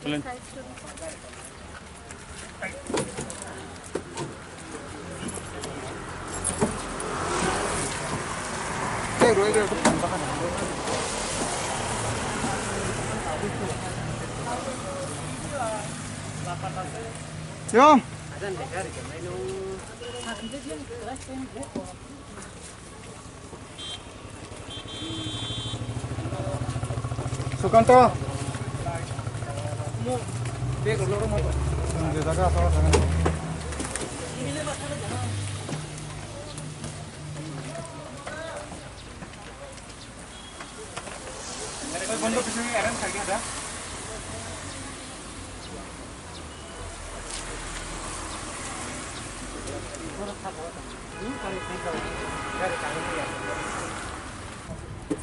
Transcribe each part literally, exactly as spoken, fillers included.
Yo. Sukanto.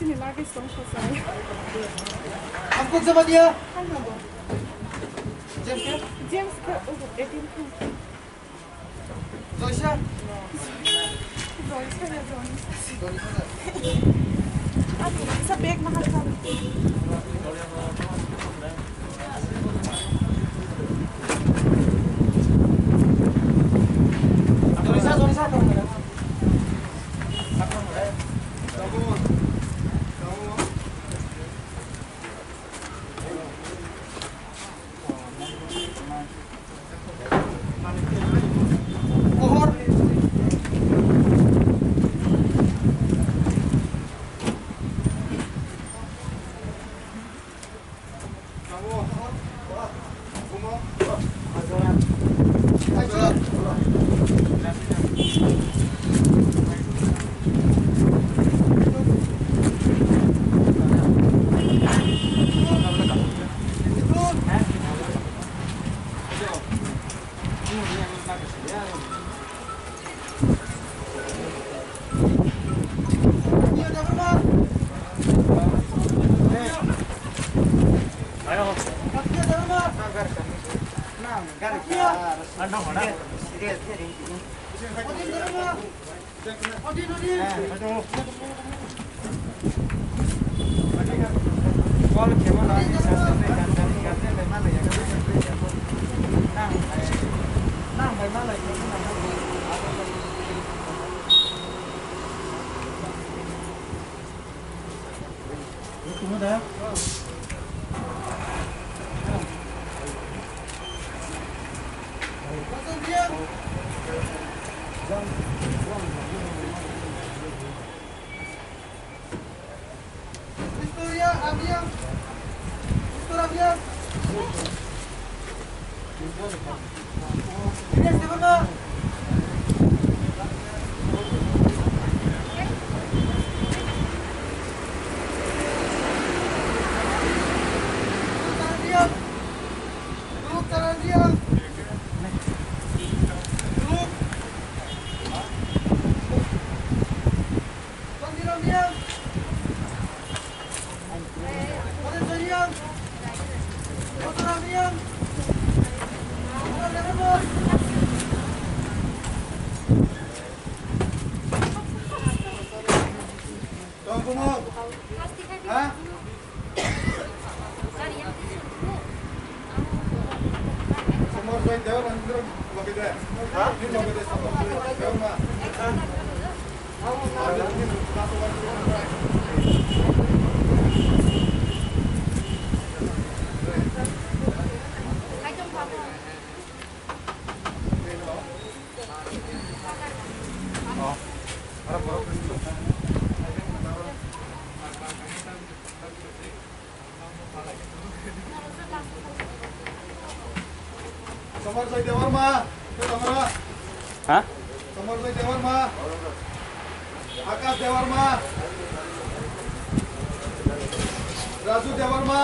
Chini luggage tong sosai. Angkuk jama dia. James ke? James ke, oh, eighteen ke. Joysa? Joysa ya, Johnny. Johnny sana. Aduh, isa bag mahal kali. Somar Joy Debbarma, ha? Somar Joy Debbarma, Akash Debbarma, Raju Debbarma.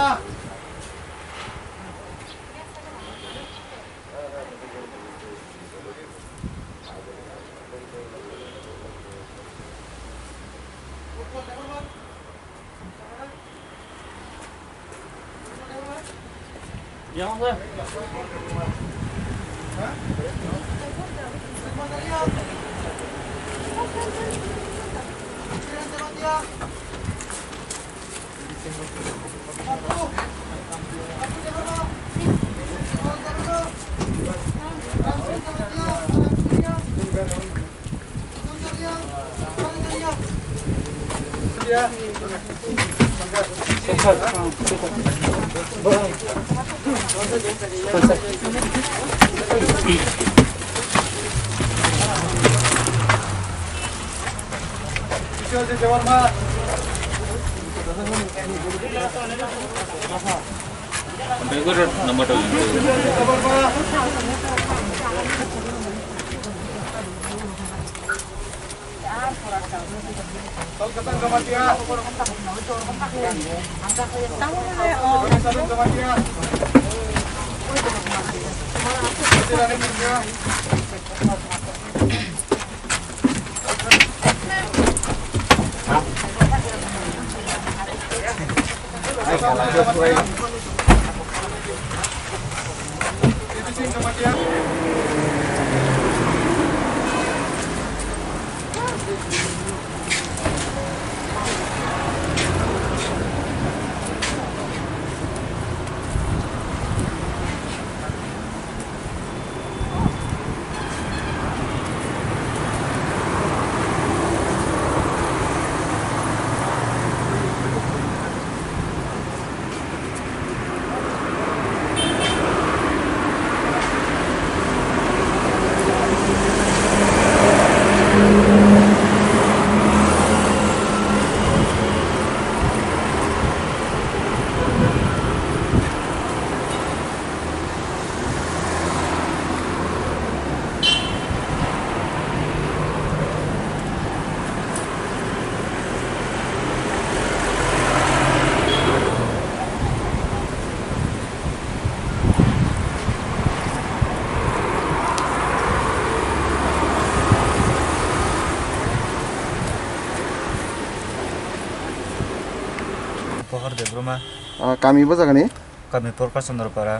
Pohor Debbarma. Ah, kami bo jaga ni? Kami Purba Chandrapara.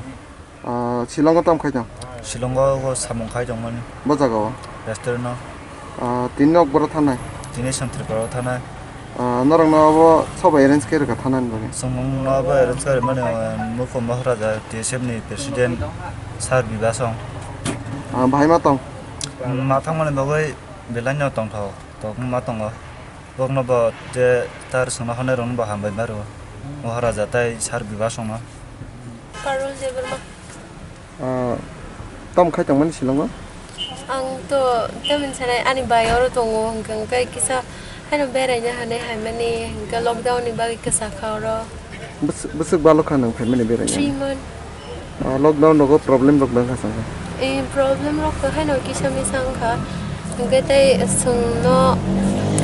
Ah, Shillong o tamo khai tong? Shillong o samung khai tongmani. Bo jaga o? Restaurant o. Ah, tini nok boro thanai? Tini Santri Para o thanai. Ah, norok no abo sobo arrange khe rwkha thanani bagwi? Chwng no abo arrange khe rwmani, ah, Mukho Maharaja T S F ni president Sir Bibasong. Ah, bahai ma tong? Ma thangmani bagwi belai no tongthok, tong ma tongo. Bokno bo je tar songna hwnwi rwngno bo hambai ma rwo. Maharaja tai Sir Bibasongno. Parul Debbarma. Ah, tamo khai tongmani Shillong o? Ang to tamni sanai ani bai oro tongo, hwnkhe hwnkhe kisa haino beraina hwnwi haimani, hwnkhe lockdown ni bagwi kwsa kha oro. Bwswk, bwswk balo kha nwng phaimani beraina? Three month. Ah, lockdown rogo problem rok bang kha sangkha? Eh, problem rok to haino kisa misa wngkha. Hwnkhe tei chwngno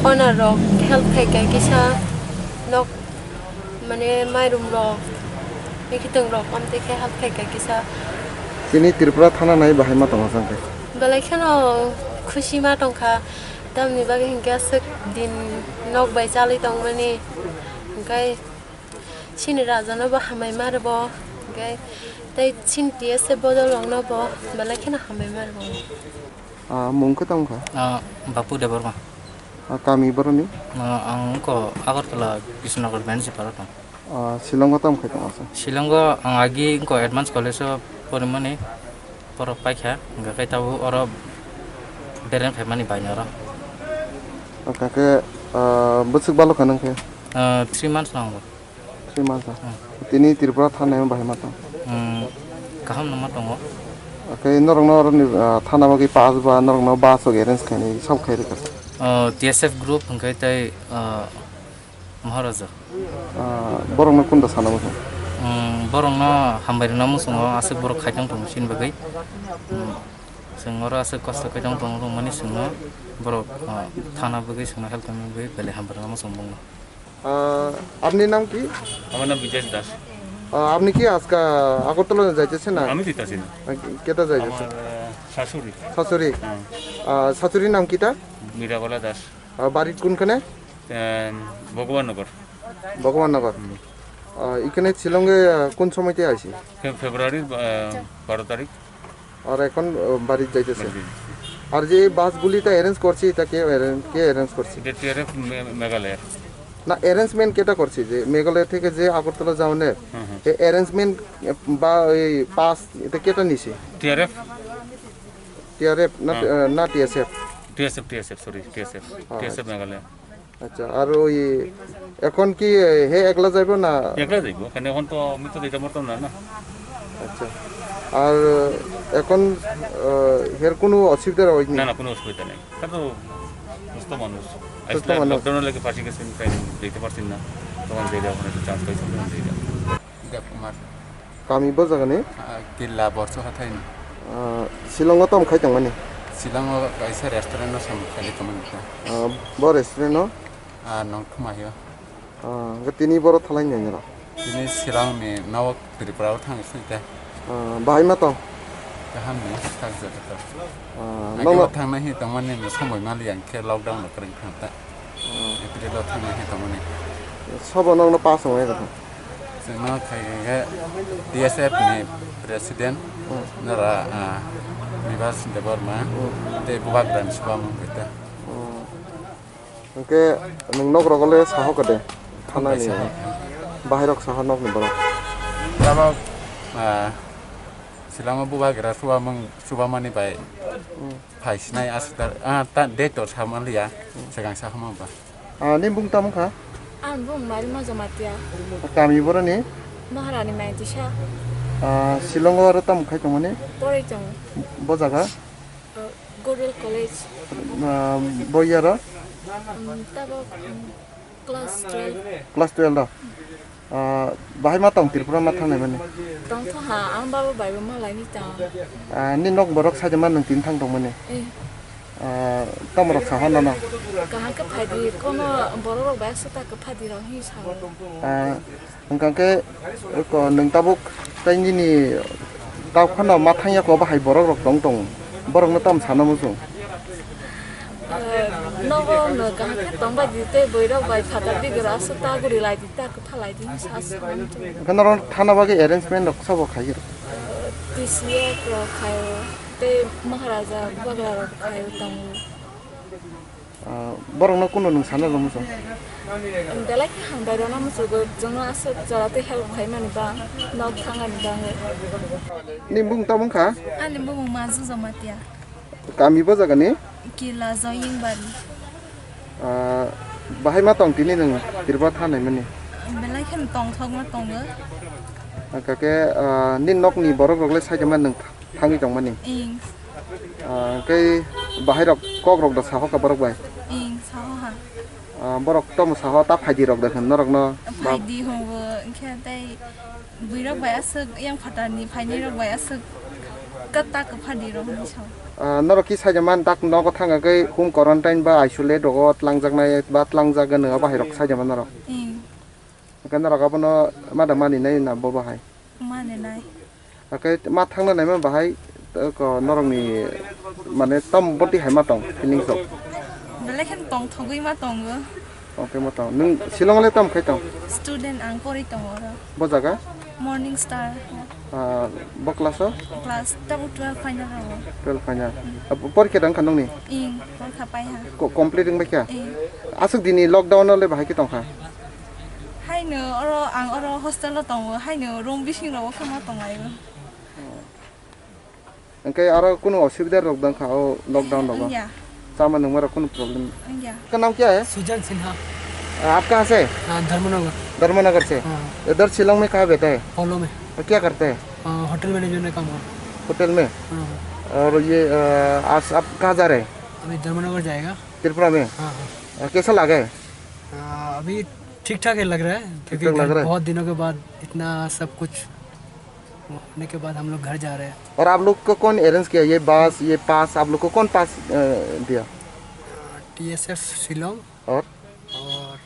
owner rok help khaikha kisa nok, mane mairum rok, mikitwng rok, amtwi khe help khaikha kisa. Chini Tripura thana nai bahai ma tongo sangkhe? Belai kheno khusi ma tongkha, tamni bagwi hwnkhe aswk din nok bai chalwi tongmani, hwnkhe chini raja no bo hambai ma rwbo, hwnkhe tei chini T S F bodol rok no bo belai kheno hambai ma rwbo. Ah, mung khe tamo kha? Ah, Bapu Debbarma. Ah, kami boroni? Ah, ang wngkha Agartala Kishanagar Benjipara tong. Ah, Shillong o tamo khai tong asa? Shillong o ang agi wngkha Advance College o porimani, borok paikha, hwnkhe khe tabuk oro bereng phaimani bainaro. Hwnkhe khe, ah, bwswk balo kha nang khe? Ah, three months nang bo. Three months, ah. Hmm. Tini Tripura thanai bahai ma tong? Hmm, kaham no ma tongo. Oke, norok no, ah, thana bagwi pass ba norok no bus rok arrange khainai sab khai rwkha? Oh, T S F group hwnkhe tei, ah, Maharaja. Ah, borok no kunda sana muchung? Hmm, borok no hambai rwna muchungo, aswk borok khai tong tongo chini bagwi. Hmm, chwng oro aswk kosto khai tong tongo, rwngmani chwngno borok, ah, thana bagwi chwngno help khaina bagwi belai hambai rwna muchungo bongno. আহ, আপনি নাম কি? আমার নাম বিদেশ দাস। আহ, আপনি কি আজকে আগরতলা যাইতেছেন না? আমি দিতাছি না। আহ, কেটা যাইতেছেন? আমার, আহ, শাশুড়ি। শাশুড়ি? হ্যাঁ। আহ, শাশুড়ির নাম কিতা? মীরাবালা দাস। আহ, বাড়ি কোনখানে? আহ, ভগবাননগর। ভগবাননগর। হুম। আহ, এখানে শিলংয়ে, আহ, কোন সময়তে আইসি? ফে-, ফেব্রুয়ারির, আহ, বারো তারিখ। আর এখন, আহ, বাড়িত যাইতেছে। বাড়িত। আর যে এই বাসগুলিটা অ্যারেঞ্জ করছে, এটা কে অ্যারেঞ্জ, কে অ্যারেঞ্জ করছে? এটা টিআরএফ মে-, মেঘালয়ের। না, অ্যারেঞ্জমেন্ট কেটা করছে? যে মেঘালয় থেকে যে আগরতলা যাওয়ানের, হুম, হুম। এই অ্যারেঞ্জমেন্ট, এ, বা ওই পাস, এটা কেটা নিছে? টিআরএফ। টিআরএফ না, হ্যাঁ। আহ, না TSF? TSF, TSF, sorry, TSF. আচ্ছা। টিএসএফ মেঘালয়। আচ্ছা, আর ওই এখন কি, এ, হে একলা যাইবো না? একলা যাইবো, কারণ এখন তো আমি তো দিতে পারতাম না, না। আচ্ছা, আর এখন, আহ, এর কোনো অসুবিধা হয়নি? না, না, কোনো অসুবিধা নেই। তা তো সুস্থ মানুষ। সুস্থ আসলে মানুষ। লকডাউনের লাগে ফাঁসি গেছেন, তাই যেতে পারছেন না। তখন যে যখন একটু চান্স পাইছেন, তখন যে যান। দেব Kumar. Kami bo jaga ni? Ah, Killa Borso hathai ni. Ah, Shillong o tamo khai tongmani? Shillong o kaisa restaurant o samung khailai tongmani ta. Ah, bo restaurant o? Ah, Nongthumai o. Ah, hwnkhe tini boro thalai ni nai nira? Tini Shillong ni Nawak Tripura o thang sini ta. Ah, bahai ma tong? Kaham ni, tak jata ta. Ah, Ake nono bo thang nai hi tongmani ni somoi mali ang khe lockdown no kwrwng thang ta. April o thangna khe tongmani. Sobo nokno pass wngnai rw kha? Chwngno khai khe T S F ni president, hmm, nora, ah, Bibas Debbarma, hmm, tei Bubagrani Subamung Gita. Hmm. Hwnkhe nwng nok rogo le saho kade? Thana ni saho. Bahai rok saho nok ni borok? Tabok, ah, Shillong o Bubagra Subamung, Subamani bai. Hmm. Phai sinai aswk da, ah, ta, date to sama liya, swkang sa hama ba. Ah, ni bung tamo kha? Ang bung Marima Jamatia. Kami boroni? Maharani Maitisa. Ah, Shillong o aro tamo khai tongmani? Poroi tongo. Bo jaga? Uh, Godel College. Ah, bo yaro? Um, tabok, um, Class twelve. Class twelve da? Ah, bahai ma tong Tripura ma thangnai mani? Tongthoha, ang baba bai bo malai ni tong. Ah, ni nok borok saida ma nwng tin thang tongmani? Eh. Ah, tamo rok saha nono? Kaham khe phaidi, kono borok rok bai aswk ta khe phaidi rok hin sao. Ah, hwnkha khe ko nwng tabuk tei nini tau phano ma thangya ko bahai borok rok tong tong. Borok no tamo sana muchung? Eh, nogo no kaham khe tong bai di tei bwrwi rok bai phatar bigoro aswk ta guri lai di ta kwtha lai di sa sa. Hwnkhe norok thana bagwi arrangement rok sabo khai rw? Eh, T C F rok khai o tei Maharaja Bagla rok khai o tongo. Ah, borok no kuno nwng sana rw muchung? Belai khe hambai rw na muchungo, jono aswk jora tei help khai mani bang, nok thangani bang. Ni bung tamo wngkha? Ani bung Maju Jamatia. Kami bo jaga ni? Kila Joyingbari. Ah, bahai ma tong tini nwng Tripura thangnai mani? Belai khe tongthok ma tongo. Hwnkha khe, ah, ni nok ni borok rok le saida ma nwng thangwi tongmani? Ing. Ah, khe bahai rok kok rok da saho ka borok bai? Ing, saho ha. Ah, borok tamo saho ta phaidi rok da hwn norok no? Phaidi hwngo, hwnkhe tei Bwrwirok bai aswk yang phatarni phainairok bai aswk kwtak kwphadi rok hinwi sao. Ah, norok ki saida man tak nogo thangkha khe home quarantine ba isolate rogo tlangjaknai ba tlangjak gwnwi o bahai rok saida man norok. Hmm. Hwnkhe norok abono mada maninai na bo bahai? Maninai. Hwnkhe ma thangna naima bahai, ko norokni mane tam boti hai ma tong feelings rok? Belai khe tongthogwi ma tongo. Tongthogwi ma tong. Nwng Shillong le tam khai tong? Student ang porwi tongo oro. Bo jaga? Morning Star. Ah, bo class o? Class tabuk twelve final rwo. Twelve final. Ah, porikha dang kha nongni? Ing, porikha pai ha. Ko-, complete wng bai kha? Ing. Aswk dini lockdown o le bahai khe tong kha? Haino oro ang oro hostel o tongo, haino room bising rwo khe ma tong lai o. Hwnkhe aro kunu osubida rok dang kha o lockdown rogo? Wngya. Chama nungma rok kunu problem? Wngya. आपका नाम क्या है? सुजन सिन्हा। आ, आप कहाँ से? हाँ, धर्मनगर। धर्मनगर से? हाँ। इधर शिलोंग में कहाँ बैठा है? पोलो में। और क्या करते हैं? आ, होटल मैनेजमेंट में काम करता हूँ। होटल में? हाँ। और ये, आ, आज आप कहाँ जा रहे हैं? अभी धर्मनगर जाएगा। त्रिपुरा में? हाँ, हाँ। आ, कैसा लगा है? आ, अभी ठीक ठाक ही लग रहा है, क्योंकि ठीक ठाक लग घर, रहा है? बहुत दिनों के बाद इतना सब कुछ होने के बाद हम लोग घर जा रहे हैं। और आप लोग को कौन अरेंज किया, ये बस, ये पास, आप लोग को कौन पास, अ, दिया? टीएसएफ शिलोंग। और? और,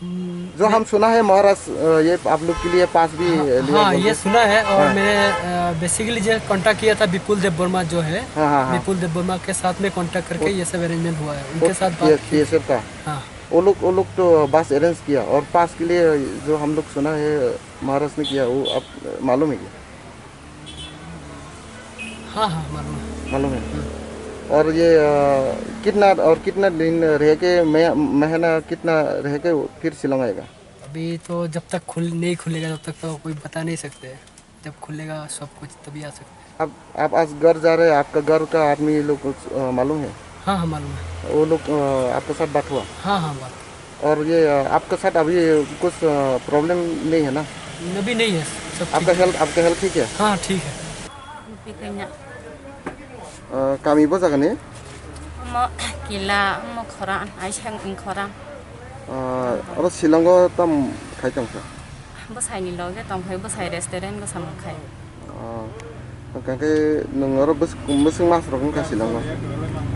हम्म, जो मैं हम सुना है महाराज, अ, ये आप लोग के लिए पास भी, हाँ, लिया हाँ, बोल ये के। सुना है। और हाँ। मैंने, अ, बेसिकली जो कांटेक्ट किया था विपुल देव वर्मा जो है, हाँ, हाँ, हाँ। विपुल देव वर्मा के साथ में कांटेक्ट करके वो, ये सब अरेंजमेंट हुआ है, उनके वो साथ बात की। टीएसएफ का? हाँ। वो लोग, वो लोग तो बस अरेंज किया और पास के लिए जो हम लोग सुना है महाराज ने किया, वो आप मालूम है क्या? हाँ, हाँ, मालूम है। मालूम है। हम्म। और ये, अ, कितना, और कितना दिन रह के, मह-, महीना कितना रह के फिर शिलोंग आएगा? अभी तो जब तक खुल, नहीं खुलेगा तब तक तो कोई बता नहीं सकते। जब खुलेगा सब कुछ तभी आ सकते हैं। अब आप आज घर जा रहे हैं, आपका घर का आदमी लोग को, अ, मालूम है? हाँ, हाँ, मालूम है। वो लोग, अ, आपके साथ बात हुआ? हाँ, हाँ, बात। और ये, अ, आपके साथ अभी कुछ, अ, प्रॉब्लम नहीं है ना? अभी नहीं है, सब ठीक आपका है। हेल्थ, आपका हेल्थ ठीक है? हाँ, ठीक है। Bikanya. अ, kami bo jaga ni? Mo kila, mo khora, aisang khora. A, aro Shillong o tam khai tong kha? Bwsai ni loge tong phai, bwsai restaurant o samung khai. Ah, hwnkhe nwng oro bwswk, bwswk mas rok wngkha Shillong o?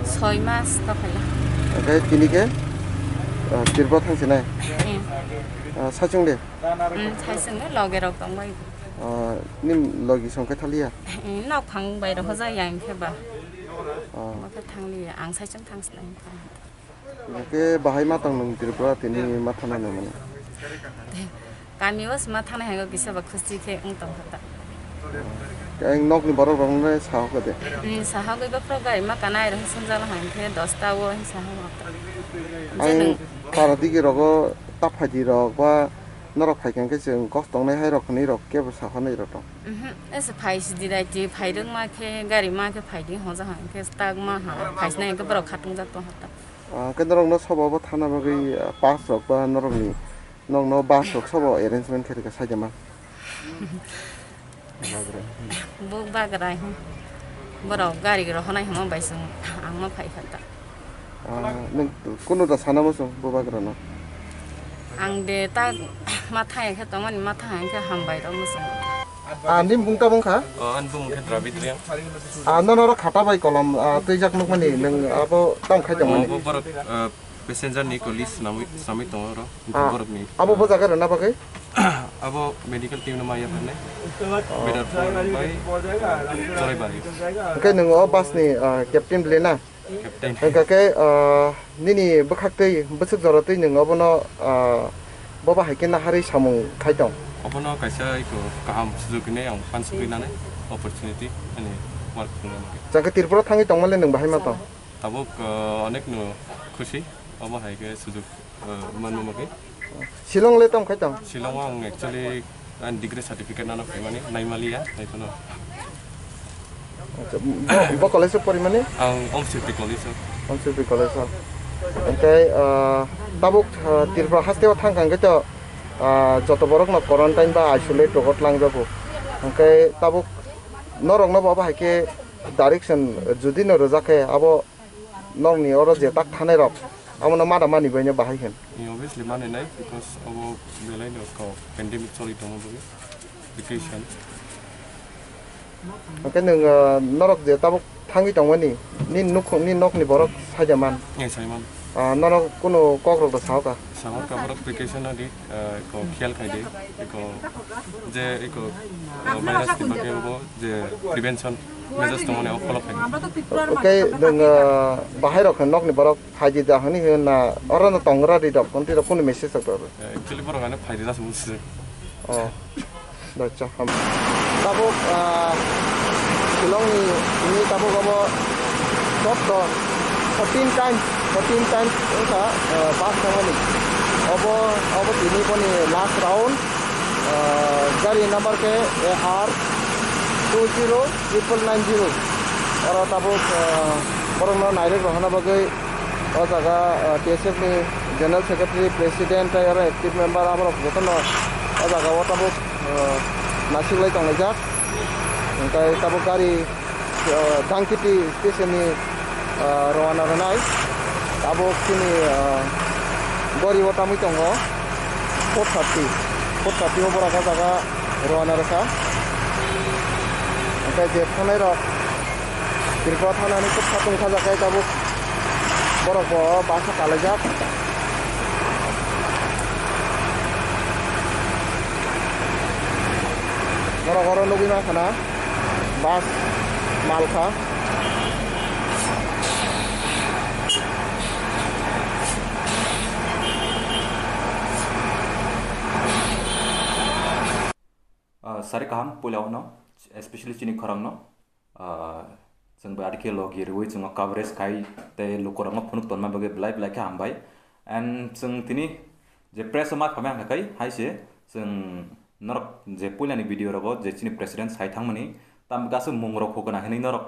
Soi mas to khaila. Hwnkhe tini khe, ah, Tripura thang sinai? Hmm. Ah, saichung de? Hmm, saichung de, loge rok tong bai. Ah, nini logi song khe thaliya? Hmm, nok phang bai rok hoja yang khe ba. Ah. Mo khe thang liya, ang saichung thang sinai. Hwnkhe bahai ma tong nwng Tripura tini ma thana nangmani? Kami o sima thana hango kisa ba khusi khe wng tong kha ta. Khe ang nokni borok rok no saho kha de? Hmm, saho gwi ba pro gari ma kanai rok sungjala hang khe dosta o hin saho ma ta. Je Ang nwng para digi rogo ta phaidi rok ba norok phai kha khe chwng kok tongnai hai rok hwnwi rok kebo saho nai rok tong. Mhm, ese phai sidi rai ti phai rwk ma khe gari ma khe phai di hoja hang khe tak ma ha phai sinai khe borok khatung jak tong kha ta. Ah, khe norokno sobo bo thana bagwi, ah, pass rok ba norokni, norokno bus rok sobo arrangement khe rwkha saida ma? Buk bagra hin. Borok gari rohonai hwnma bai chwng ang ma phai kha ta. Ah, nwng kunu da sana muchung buk bagra no? Ang de ta ma thang khe tongmani ma thang khe hambai rok muchung. Ah, nini bung tabung kha? Oh, ani bung khe Dravid Reang. Ah, nono oro khata bai kolom, ah, twijak nukmani nwng abo tong khai tongmani? Obo borok, ah, passenger ni eko list swnamwi, swnamwi tongo oro. Ah, borokni, abo ah, bo jaga rwna bagwi? Abo medical team no maya phanai. Oh. Bidarpur bai Choraibario. Hwnkhe nwng o bus ni, ah, captain le na? Captain. Hwnkha khe, ah, nini bwkhak twi, bwswk jora twi nwng obono, ah, bo bahai khe naharwi samung khai tong? Obono kaisa eko kaham sujuk hinwi ang uansugwi nanai opportunity ani work khulna bagwi. Chwng khe Tripura thangwi tongmale nwng bahai ma tong? Tabuk, ah, onek no khusi, obo hai khe sujuk, ah, manma bagwi. Shillong le tong khai tong? Shillong o ang actually ani degree certificate nana phaimani, naimaliya, haikheno. Acha, bo college o porimani? Ang Om Sriti College o. Om Sriti College o. Hwnkhe, ah, tabuk, ah, Tripura haste o thang kha hwnkhe to, ah, joto borok no quarantine ba isolate rogo twlang jago. Hwnkhe tabuk norok no bo abo hai khe direction jodi no rwjak khe abo Nokni oro je tak thanai rok, abono mana mani baino bahai hwn. Ni obviously mani nai, because obo belai no kok pandemic choli tongo bwgwi, vacation. Hwnkhe nwng, ah, norok je tabuk thangwi tongmani, nini nukhung, nini nokni borok saida man? Eh, sai man. Ah, norok kunu kok rok da sao ka? Sao ka borok vacation adi. Ah, eko khiyal khai di, eko je eko, ah, virus ni bagwi obo je prevention measures tongmani obo follow khai di. Okay, nwng, ah, bahai rok nokni borok phai di da hwnwi hwn na oro no tongra ri rok, kontri rok kunu message rok rw? Eh, actually borok ano phai di da se message. Oh. Dacha, ham. Tabuk, ah, Shillong ni, ni tabuk obo joto fourteen times, fourteen times wngkha, ah, bus thangmani. Obo, obo tini boni last round, ah, gari number khe A R two zero triple nine zero. Oro tabuk, ah, borokno nairok rohorna bagwi O jaga, ah, T S F ni General Secretary, President, tei oro active member, aborok jotono o jaga o tabuk, ah, naisik lai tonglaijak. Hwnkhe tabuk gari, ah, Dangkiti station ni, ah, rowana rwnai. Tabuk chini, ah, gori o tamwi tongo four thirty, four thirty o borok o jaga rowana rwkha. Hwnkhe je thangnai rok Tripura thangnani kok satung kha jakhai tabuk. Borok bo bus o kalaijak. Borok oro nugwi mankha na bus mal kha. Ah, sari kaham puila uno, especially chini khorang no. Ah, chwng bai adikhe logi rwui chwng o coverage khai tei lukurokno phunuk tonma bagwi belai belai khe hambai. And chwng tini je press o ma phamai hwnka khai hai se chwng norok je puilani video rogo je chini president sai thangmani tam kasu mung rok hukuna hinwi norok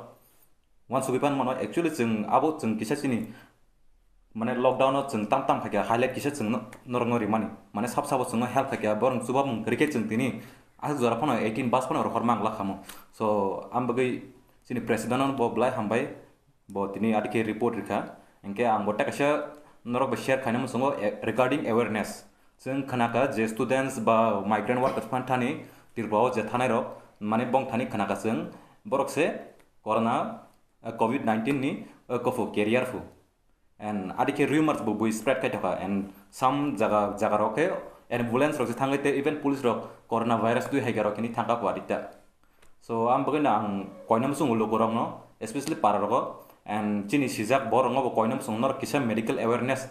Uansugwi pan mano, actually chwng abo chwng kisa chini mane lockdown o chwng tam tam khaikha, highlight kisa chwng no-, norokno rimani. Mane sab sabo chwngno help khaikha, borok chubamung kwrwikhe chwng tini aswk jora phano eighteen bus phano rohor mang la khamo. So, ang bagwi chini president no bo belai hambai, bo tini adikhe report rikha. Hinkhe ang bo tei kaisa norok bai share khaina muchungo, eh, regarding awareness. Chwng khnakha je students ba migrant workers phan thani Tripura o je thanai rok, mane bong thani khnakha chwng borok se corona, eh, covid nineteen ni, eh, kophu carrier phu. And adikhe rumors bo bui spread khai thokha, and some jaga, jaga rok khe ambulance rok se thangwi tei even police rok corona virus twi hai rok hini thangkha phu adita. So, ang bagwi no ang koina muchungo lukurokno, especially para rogo, and chini sijak borokno bo koina muchungo norok kisa medical awareness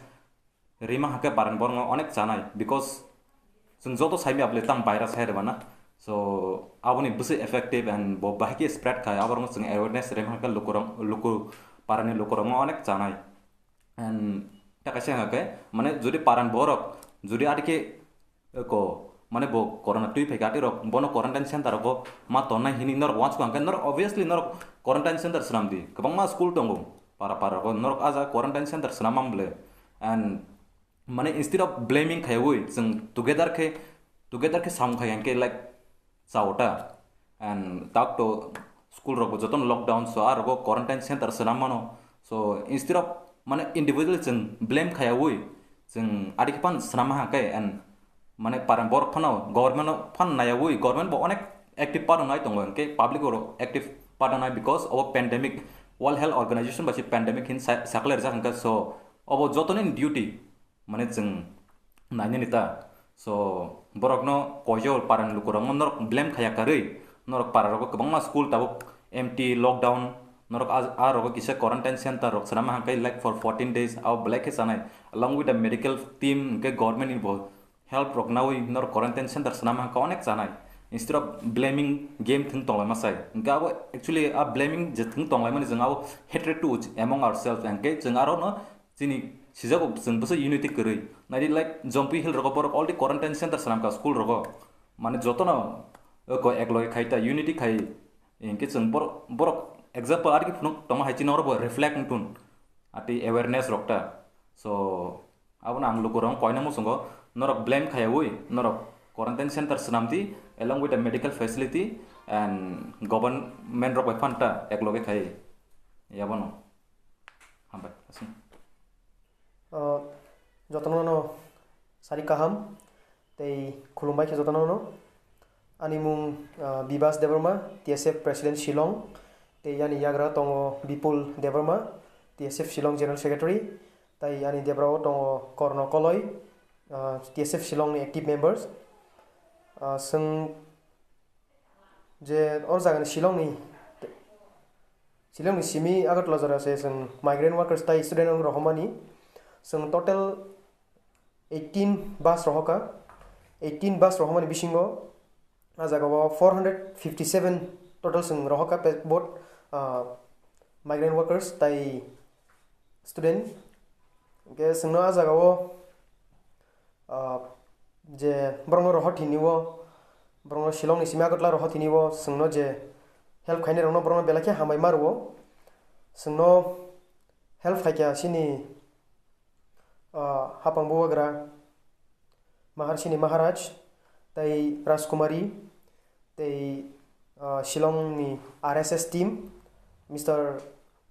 rima hakhe paran borokno onek chanai, because chwng joto saimya bwle tang virus hai rwmana. So, aboni bwswi effective and bo bahai khe spread khai, aborokno chwng awareness rima hakhe lukurok, luku, parani lukurokno onek chanai. And ta kaisa hwnkha khe, mane, jodi paran borok, jodi adikhe, eh, ko, mane, bo corona twi phaikha, atirok bono quarantine center rogo ma tonnai hini norok uansukha hwnkhe, norok obviously norok quarantine center swnam di. Kwbangma school tongo para para rogo, norok ah jaga quarantine center swnam mang bwle. And, mane, instead of blaming khaiwi, chwng together khe, together khe samung khai hwnkhe, like, chaota. And tak to school rok bo jotono lockdown, so a rogo quarantine center swnam mano. So instead of, mane, individually chwng blame khaiyawi, chwng adikhe phan swnam ha khe, and, mane, parang borok phano government o phan naiyawi, government bo onek active part nai tongo, hinkhe public oro active part nai, because obo pandemic, World Health Organization bai se pandemic hin sa-, sakle rijak hinkhe, so obo jotoni duty. Mane chwng nainani ta. So, borokno koijo parani lukurokno norok blame khaiya karwi, norok para rogo kwbangma school tabuk empty, lockdown, norok a, a rogo kisa quarantine center rok swnama hwnkhe, like, for fourteen days, abo belai khe chanai. Along with the medical team, hwnkhe government ni bo help rok nawi norok quarantine center swnama hwnkhe onek chanai. Instead of blaming game thwng tonglaima sai. Hwnkhe abo actually a blaming je thwng tonglaimani, chwng abo hatred to among ourselves, hwnkhe chwng aro no chini sijago chwng bwsa unity kwrwi. Naidi, like, Jampui Hill rogo borok already quarantine center swnamkha school rogo. Mane jotono, eh, ko ek loge khai ta unity khai. Hinkhe chwng bor-, borok example adikhe phunuk tongma hai chini oro bo reflect wngtun. Ati awareness rok ta. So, abono ang lukurok koina muchungo, norok blame khaiyawi, norok quarantine center swnamdi, along with the medical facility and government rok bai phan ta ek loge khai. Yabono. Hambai, aswk. Ah, jotono no sari kaham, tei khulumbai khe jotono no. Ani mung, ah, Bibas Debbarma, T S F President Shillong, tei ani yagra tongo Bipul Debbarma, T S F Shillong General Secretary, tei ani debra o tongo Korno Koloi, ah, T S F Shillong ni active members. Ah, chwng je o jaga ni Shillong ni, Shillong ni simi Agartala jora se chwng migrant workers tai student rok rohormani. Chwng total eighteen bus rohoka. Eighteen bus rohormani bisingo a jaga o four hundred fifty seven total chwng rohoka pe-, both, ah, migrant workers tai student. Hwnkhe chwngno a jaga o, ah, je borokno rohor thini o, borokno Shillong ni simi Agartala rohor thini o, chwngno je help khainai rokno borokno belai khe hambai ma rwo. Chwngno help khaikha chini, ah, hapang bubagra Maharsini Maharaj tei Rajkumari tei, ah, Shillong ni R S S team, Mister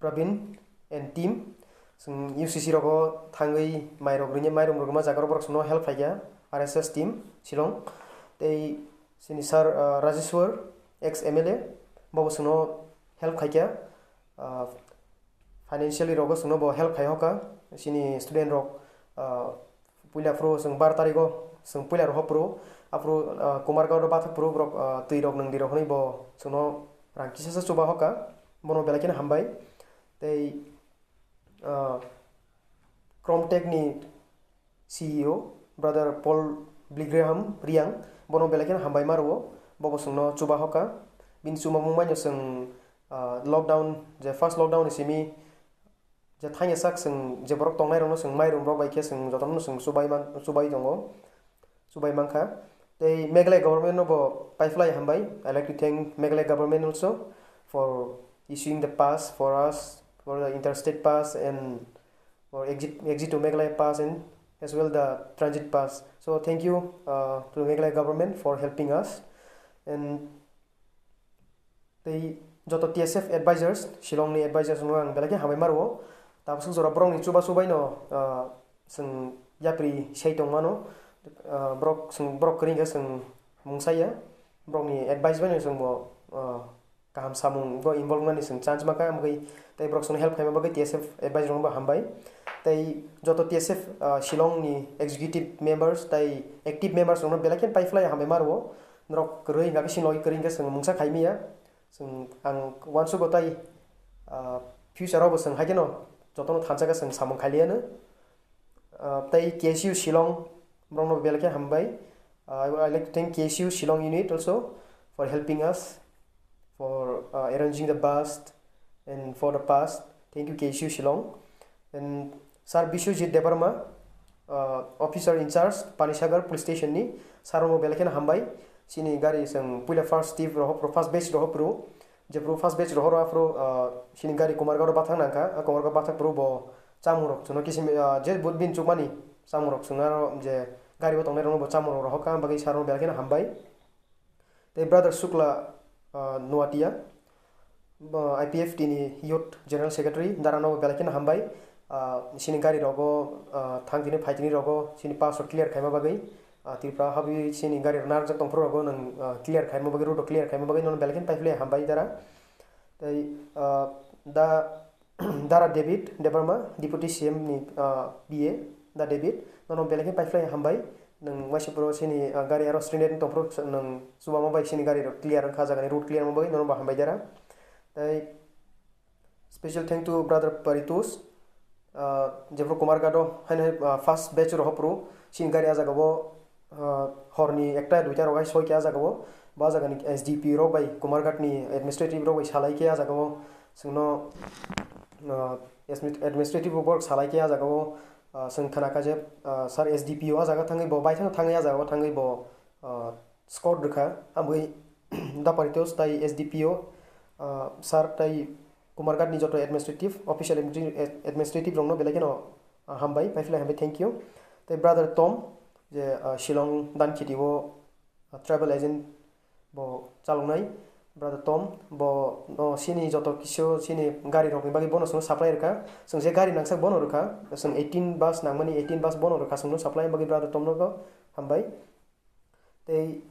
Pravin and team, chwng U C C rogo thangwi mairok rwngya, mairum rwgwma jaga rok borok chwngno help khaikha, R S S team Shillong tei chini sir, ah, Rajeshwar, ex M L A, bobo chwngno help khaikha. Ah, financially rogo chwngno bo help khai hoka, chini student rok, ah, puila phuru chwng bar tarigo chwng puila rohor phuru, aphuru, ah, Kumargao bathak phuru borok, ah, twi rok nwng di rok hwnwi bo chwngno rang kisa sa chuba hoka, bono belai kheno hambai. Tei, ah, Cromtech ni C E O, Brother Paul Billy Graham Riang, bono belai kheno hambai ma rwo, bobo chwngno chuba hoka. Bini chuma mung maino chwng, ah, lockdown, je first lockdown ni simi, je thangya sak chwng, je borok tongnai rokno chwng mairum rok bai khe chwng jotono chwng chubai man, chubai tongo, chubai mankha. Tei Meghalaya government no bo paiphlai hambai. I like to thank Meghalaya government also for issuing the pass for us, for the interstate pass and for exit, exit to Meghalaya pass and as well the transit pass. So thank you, uh, to Meghalaya government for helping us. And tei joto T S F advisors, Shillong ni advisors no ang belai khe hambai maro. Tabasuk jora borok ni chuba chubai no, uh, seng yapri sei tong mano. Uh, borok seng, borok kring khe seng mungsa ya. Borok ni advice bai no seng bo, uh, kaham samung bo involve nani seng chance maka amgwi tei borok seng help khaima bagwi T S F advisor no bo hambai. Tei joto T S F, uh, Shillong ni executive members tei active members no belai khe pai phlai hambai maro. Norok kwrwi hingkha khe sini logi kwrwi hingkhe chwng mungsa khai manya. Chwng, ang uansugo tai, ah, future o bo chwng hai kheno jotono thansa khe chwng samung khai liya no. Ah, tei K S U Shillong borokno belai khe hambai. Ah, I would, I like to thank K S U Shillong unit also for helping us for, uh, arranging the bus and for the pass. Thank you, K S U Shillong. And Sir Biswajit Debbarma, uh, officer in charge, Panisagar Police Station ni, sir no belai kheno hambai. Sini gari seng puila first step rohop, first batch rohop ru. Je pro first batch rohoro afro, uh, sini gari Kumarghat bathang nangkha, a Kumarghat bathak pro bo chamung rok chuno kisim, uh, je bud bin chukmani chamung rok chwngna je gari bo tongnai rok bo chamung rok rohok ka, bagwi sir no belai kheno hambai. Tei brother Shukla, ah, Nuatia, ah, I P F T ni Youth General Secretary, dara no belai kheno hambai. Ah, sini gari rogo, ah, thang tini phai tini rogo, sini pass rok clear khaima bagwi. Ah, Tripura habi sini gari rok narwkjak tongphuru rogo nwng, ah, clear khaima bagwi, road rok clear khaima bagwi nono belai kheno paiphlai hambai dara. Tei, ah, da Dara David Debbarma, Deputy C M ni, ah, P A, Da David, nono belai khe paiphlai hambai. Nwng waisa puro sini, ah, gari aro accident tongphuru nwng chubama bai sini gari rok clear wngkha, jagani road clear wngma bai nono bo hambai dara. Tei special thank to brother Paritos, ah, jephuru Kumarghat o haino, ah, first batch rohopuru sini gari ah jagao, ah, horni ekta duita rok hai soi khe ah jagao, bo ah jagani S D P rok bai Kumarghat ni administrative rok bai salai khe ah jagao chwngno, ah, administrative borok salai khe ah jagao, ah, chwng khna kha je, ah, sir S D P O ah jaga thangwi bo baithang thangwi ah jagao thangwi bo, ah, scout rwkha, aboni daparitos tai S D P O, ah, sir tai Kumarghat ni joto administrative, official admi-, administrative rokno belai kheno, ah, hambai, paiphlai hambai, thank you. Tei brother Tom, je, ah, Shillong Dhankheti o, ah, travel agent bo chaloknai, brother Tom, bo, no, sini joto kisu, sini gari rokni bagwi bono chwng supply rwkha. Chwng je gari nangsak bono rwkha, chwng eighteen bus nangmani, eighteen bus bono rwkha chwngno supply bagwi, brother Tom no bo hambai. Tei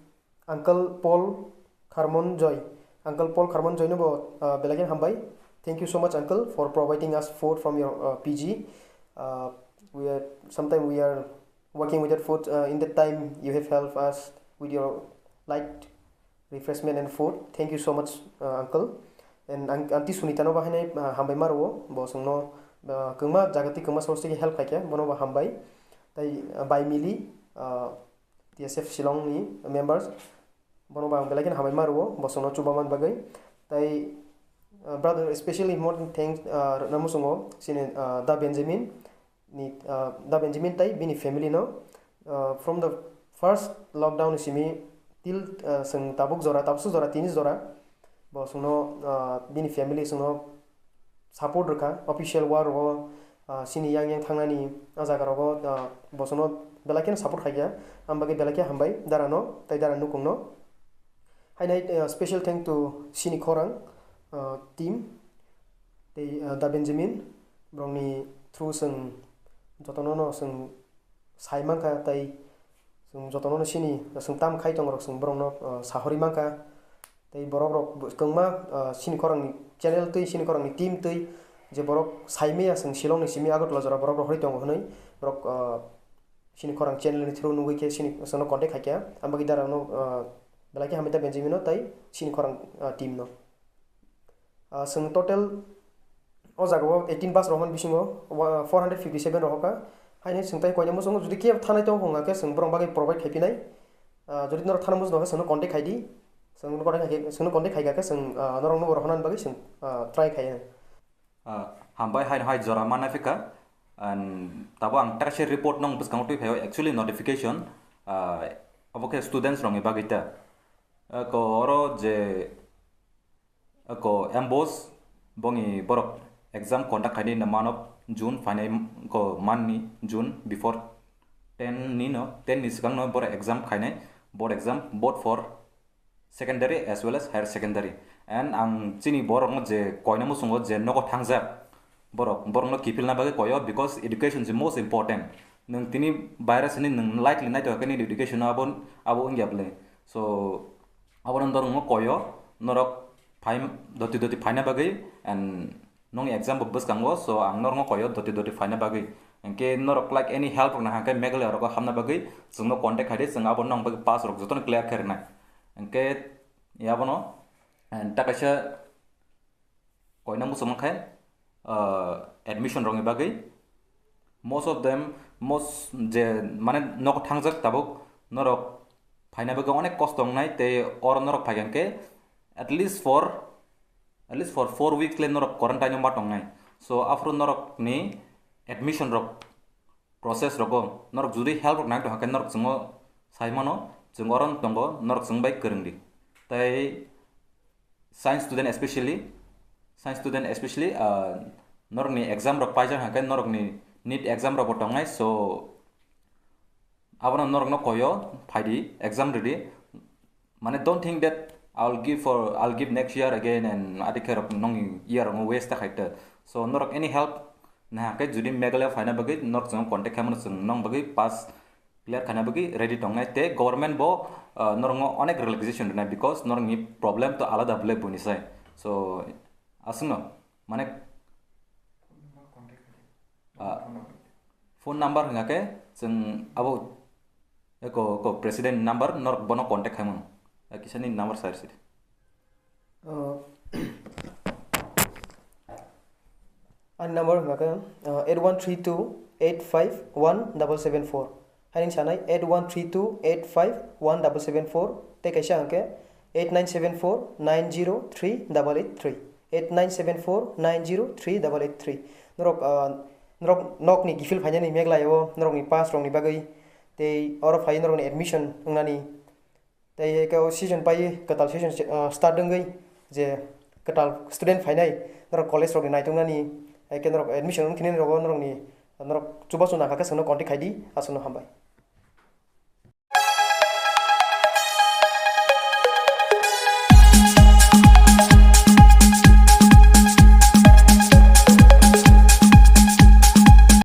Uncle Paul Kharmon Joy. Uncle Paul Kharmon Joy no bo, ah, belai khe hambai. Thank you so much, Uncle, for providing us food from your, ah, P G. Ah, we are, sometimes we are working without food. Ah, in that time, you have helped us with your light refreshment and food. Thank you so much, ah, Uncle. And ang-, Aunty Sunita no bo haino, ah, hambai ma rwo. Bo chwngno, ah, kwbangma jaga tei kwbangma source tei help khaikha. Bono bo hambai. Tei, ah, bai Mili, ah, T S F Shillong ni members, bono bo ang belai kheno hambai ma rwo, bo chwngno chubaman bagwi. Tai, uh, brother, especially more than thanks, uh, rwna muchungo chini, uh, Da Benjamin ni, uh, Da Benjamin tai bini family no, uh, from the first lockdown ni simi till, uh, chwng tabuk jora, tabuk jora, tini jora, bo chwngno, ah, bini family chwngno support rwkha, official work rogo, ah, chini yang yang thangnani ah jaga rogo, ah, bo chwngno belai kheno support khaikha, ang bagwi belai khe hambai dara no tei dara nukung no. Hainai, ah, special thank to chini khorang, ah, team tei, ah, Da Benjamin borokni through chwng jotono no chwng sai mankha tei chwng jotono no sini chwng tam khai tongo rok chwng borokno, ah, sahori mankha. Tei borok rok bo-, kwbangma, ah, sini khorang ni channel twi, sini khorang ni team twi, je borok sai maya chwng Shillong ni simi Agartala jora borok rohorwi tongo hwnwi borok, ah, sini khorang channel ni through nugwi khe sini chwngno contact khaikha. Ang bagwi dara no, ah, belai khe hambai ta Benjamin no tei sini khorang, ah, team no. Ah, chwng total o jaga o eighteen bus rohormani bisingo wa-, four hundred fifty seven rohorkha. Haini chwng tai koina muchungo jodi kebo thanai tongo hwnga khe chwng borok bagwi provide khai phinai. Ah, jodi norok thana muchungo khe chwngno contact khai di. Chwngno contact khai, chwngno contact khai kha khe chwng, ah, norokno bo rohornani bagwi chwng, ah, try khai. Ah, hambai hai, hai jora manna phika. And tabo ang terse report nong bwskango twi phaio, actually notification, ah, abo khe students rokni bagwi ta. Ah, ko oro je Ako M Bose, Bongni borok exam conduct khainai in the month of June, phainai ko month ni June before ten ni no, ten ni swkang no borok exam khainai, board exam, both for secondary as well as higher secondary. And ang chini borok no je koina muchungo je nogo thangjak borok, borok no kiphilna bagwi koyo, because education is most important. Nwng tini virus ni nwng lightly naitokha khe nini education abo, abo wngya bwle. So, abono norok no koyo, norok phai, doti doti phaina bagwi, and nongni exam bo bwskango, so ang norok no koyo doti doti phaina bagwi. Hinkhe norok like any help rok nahakhe Meghalaya rogo hamna bagwi chwngno contact khaidi, chwng abo nong bagwi pass rok jotono clear khe rwnai. Hinkhe yabono, and ta kaisa koina muchung khe, uh, admission rokni bagwi. Most of them, most je mane nogo thangjak tabuk, norok phaina bagwi onek kosto wngnai, tei oro norok phaikha khe at least for, at least for four weeks le norok quarantine o ma tongnai. So aphuru norokni admission rok process rogo norok jodi help rok nang tongkha khe norok chwngno sai mano, chwng oro tongo, norok chwng bai kwrwng di. Tei science student especially, science student especially, ah, norokni exam rok paijak hwnkhe norokni NEET exam rok bo tongnai, so abono norokno koyo phaidi exam ridi. Mane, don't think that I'll give for, I'll give next year again and adikhe rok nongni year rok waste ta khaita. So norok any help nahakhe jodi Meghalaya phaina bagwi norok chwng contact khaimano, chwng nong bagwi pass clear khaina bagwi ready tongnai, tei government bo, uh, norokno onek relaxation rwnai, because norokni problem to alada bwle buini sai. So aswkno mane, ah, phone number hwnga khe chwng abo eko, eko president number norok bono contact khaimano. Ah, kisani number sai rwsidi. Uh, ani number hwnga khe, uh, eight one three two eight five one double seven four. Haini sanai eight one three two eight five one double seven four, tei kaisa hwnkhe eight nine seven four nine zero three double eight three, eight nine seven four nine zero three double eight three. Norok, ah, norok nokni kiphil phainani Meghalaya o norokni pass rokni bagwi, tei oro phai norokni admission wngnani, tei hai khe o season pai kwtal season, ah, start wngwi je kwtal student phainai norok college rokni naituknani, hai khe norok admission wngkhe nini rogo norokni, norok chubachu nangkha khe chwngno contact khaidi, aswkno hambai.